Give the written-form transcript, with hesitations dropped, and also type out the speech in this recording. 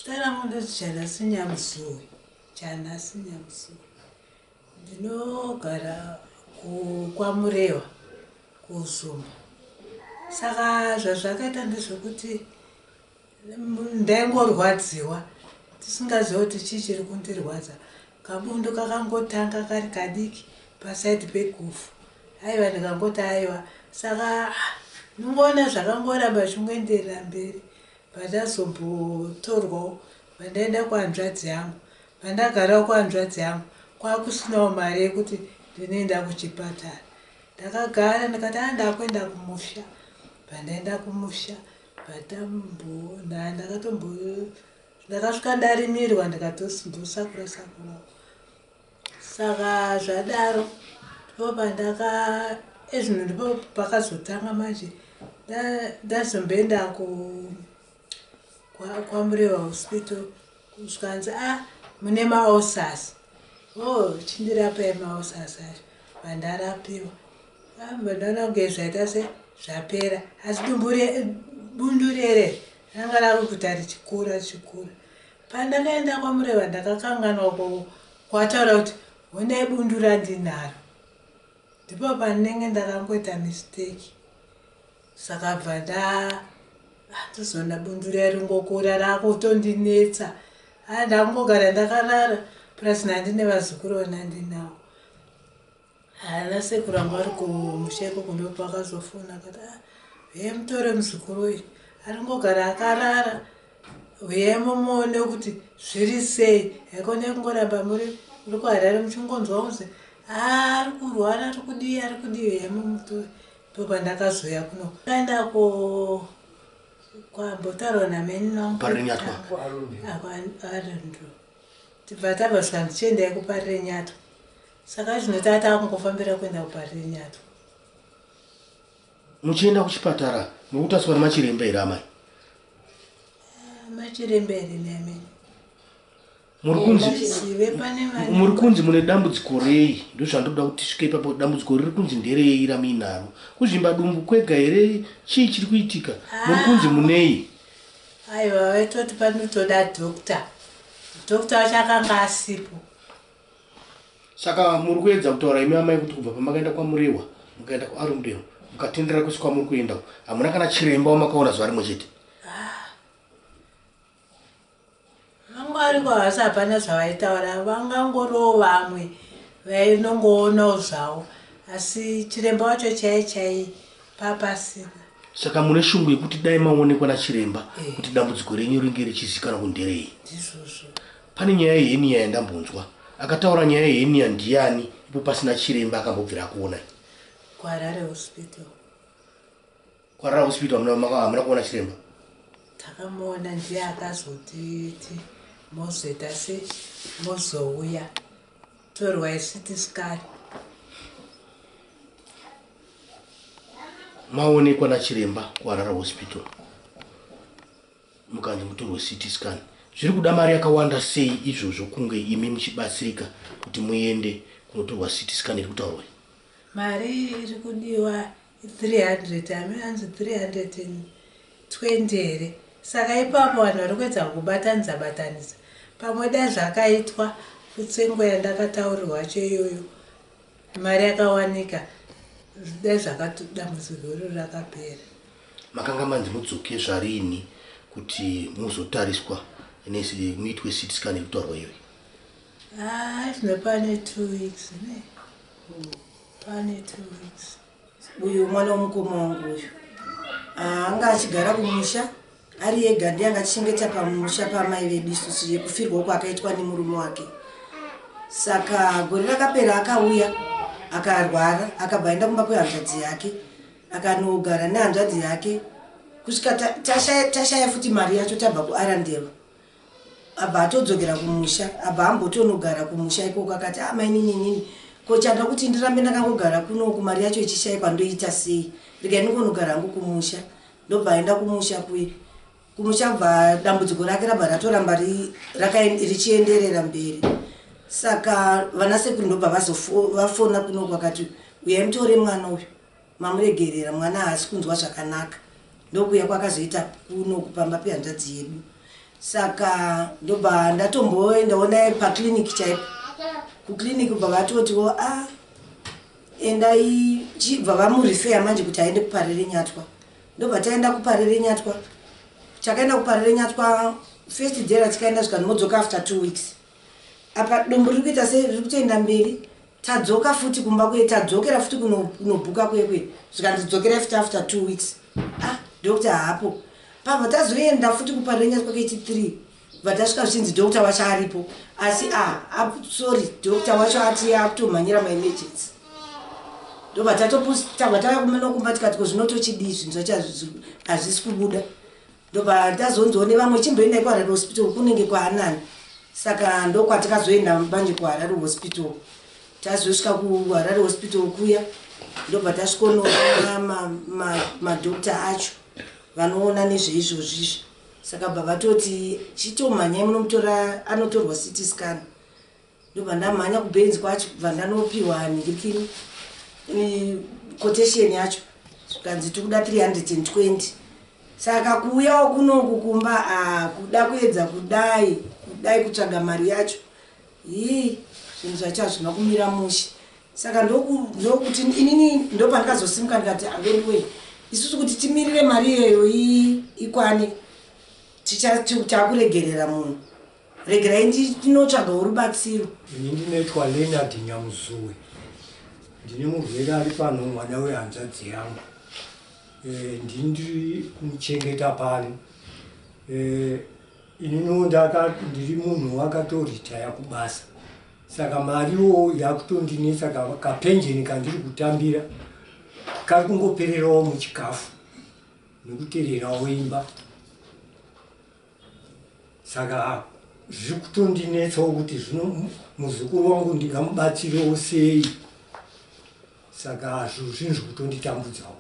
Zita rangu ndonzi Chanasi Nyamuzuwe. Chanasi Nyamuzuwe. Ndinogara kwaMurewa kuUzumba. Saka zvazvakaita ndezvekuti ndaingorwadziwa tisingazive kuti chii chiri kundirwadza. Kabundu kakangotanga kari kadiki pasaidi pegufu. Aiwa ndikangoti aiwa. Saka ndingoona zvakangoramba zvichingoenderera mberi. Pandazombotorwawo pandaenda kuhanzvadzi yangu. Pandagarawo kuhanzvadzi yangu kwakusinawo mari yekuti ndinoenda kuchipatara. Ndakagara ndikati a ndakuenda kumusha. Pandaenda kumusha ndakatombo ndakasvika ndarimirwa ndikatosakura sakurawo. Saka zvadaro ndipo pandaka ezvino ndipo pakazotanga manje ndazomboenda ku kwaMurewa hospital zvikanzi a ah, mune maulcers oh chindirapai maulcers acho vandarapiwa ah, ndaona kunge zvaita se zvapera asi dumbu bundu rere ranga rakukuta richikura richikura Pandakaenda kwaMureva ndakakanganwa kwataura kuti honai bundu randinaro. Ndipo pandinenge ndakangoita mistake. Saka bva nda ndozoona bundu riya ringokura rakutondinetsa. Ah ndakungogara ndakarara plus nandine vazukuru vandandinawo. Ana sekuru vangu vari kumusha ikoko ndopakazofona akati ah, huyai mutore muzukuru uyu aringogara akarara huyai mumuone kuti zviri sei haikone kungoramba muri muri kuharare muchingonzwa kunzi ah, ari kurwara ari kudii ari kudii huyai mumutore ndopandakazouya kuno kaenda ku kwambotaurwa nameni Parirenyatwa. Arundro tibva tabva zvikanzi chiendai kuParirenyatwa Saka zvino tata kungofambira kuenda kuParirenyatwa. Muchienda kuchipatara muri kutariswa nemachiremba here amai? Ah, machiremba here nemi? Muri kunzi muri kunzi mune dambudziko rei? Ndozvandoda kuti tisvike ipapo. Dambudziko riri kunzi nderei ramuinaro? Kuzvimba dumbu kwega here? Chii chiri kuitika? Muri kunzi munei? Aiwa, vaitoti panotoda doctor. Doctor wacho akanga asipo. Saka muri kuedza kutaura imi amai kuti kubva pamakaenda kwaMurehwa mukaenda kuArundale mukatendera kwese kwamuri kuenda uku hamuna kana chiremba wamakaona zuva rimwe chete? Vanga variko asi hapana zvavaitaura vangangoriwo vamwe vainongoonawo zvavo asi chiremba wacho chai chai papasina. Saka mune shungu yekuti dai maonekwa nachiremba eh. kuti dambudziko renyu ringe richizikanwa kuti nderei? Ndizvozvo. Pane nyaya yehenia yandambonzwa. Akataura nyaya yehenia ndiyani ipo pasina chiremba akambobvira akuonai? KuHarare Hospital. KuHarare Hospital hamuna kuona chiremba? Takamuona ndiye akazotiti mozoita se mozouya torwai CT scan. Maonekwa nachiremba kuHarare Hospital. Mukanzi mutorwe CT scan zviri kuda mari yakawanda sei izvozvo kunge imi muchibatsirika kuti muende kunotorwa CT scan iri kutaurwa iyi? Mari iri kudiwa 300 hameno hanzi 320 here saka ipapo vanhu vari kuedza kubatanidza batanidza pamwe dai zvakaitwa kutsengo yandakataurirwa yacho iyoyo Mari yakawanika dai zvakatodambudziko iro rakapera. Makanga manzi mudzoke zvariini kuti muzotariswa muitwe CT scan iri kutaurwa iyoyi? Ah, zvino pane 2 weeks ne pane 2 weeks. Uyu mwana womukoma wangu uyu anga achigara kumusha ari ega, ndiye anga achichengeta pamusha pamai vedu isusu yekufirwa uko akaitwa nemurume wake. Saka gore rakapera akauya akarwara, akabva aenda kumba kwehanzvadzi yake, akanogara nehanzvadzi yake kusvika tashaya futi mari yacho tabva kuArundel. Abva atodzokera kumusha, abva ambotonogara kumusha ikoko. Akati, "Ah, mainini, inini ko chada kuti ndirambe ndakangogara kunoku mari yacho ichishayikwa, ndoita sei? Regai ndingonogara hangu kumusha." Ndobva aenda kumusha kuye. Kumusha bva dambudziko rake rabva ratoramba richienderera mberi. Saka vana sekuru ndobva vafona kunoku, akati, "Uyai mutore mwana uyu, mamuregerera, mwana haasi kunzwa zvakanaka." Ndokuya kwakazoita kunoku pamba pehanzvadzi yedu. Saka ndobva ndatomboendawo naye paclinic chaipo. Kuclinic bva vatotiwo a endai, chibva vamurifeya manje kuti aende kuParirenyatwa. Ndobva taenda kuParirenyatwa. Takaenda kuParirenyatwa first day ratikaenda, zvikanzi modzoka after 2 weeks. Apa dumbu riri kuita sei? Riri kutoenda mberi. Tadzoka futi kumba kuye, tadzokera futi kunobhuka kuye kuye, zvikanzi dzokerai futi after 2 weeks. Ah, doctor haapo. Pabva tazoenda futi kuParirenyatwa kechi3, bva tasvika zvichinzi doctor wacho aripo, asi ah, sorry, doctor wacho ati akutomhanyira maemergency. Ndobva tabva tauya kumenokumba, tikati ko zvinotochidii? Zvinhu zvacho hazvisi kubuda. Ndobva tazonziwo nevamwe, chimboendai kuHarare Hospital, kunenge kwaanani. Saka ndokwatikazoenda manje kuHarare Hospital. Tazosvika kuHarare Hospital kuya, ndobva tasvikonoona madhokta acho vanoona nezveizvozvizvi. Saka bva vatoti chitomhanyai munomutora anotorwa CT scan. Ndobva ndamhanya kubhenzi kwacho, bva ndanopiwa nhirikini quotation yacho, zvikanzi tikuda 320. Saka kuuyawo kunoku kumba, kuda kuedza kudai kudai kutsvaga mari yacho, ii, zvinhu zvacho hazvina kumira mushe. Saka ndokuti inini ndopandikazosimuka ndikati, "Anyway, isusu kuti timirire mari iyoyo ikwane, takuregerera munhu, regerai ndinotsvagawo rubatsiro." Ini ndinoitwa Leonard Nyamuzuwe. Ndine murwere ari pano, mwana wehanzvadzi yangu. Ndini ndiri kumuchengeta pano. Ininiwo ndiri munhu wakatoritaya kubasa, saka mariwo yakutondinetsa. Kapenjeni kandiri kutambira kari kungopererawo muchikafu nekutererawo imba, saka zviri kutondinetsawo kuti zvino muzukuru wangu ndingamubatsirewo sei. Saka zvinhu zviri kutonditambudzawo.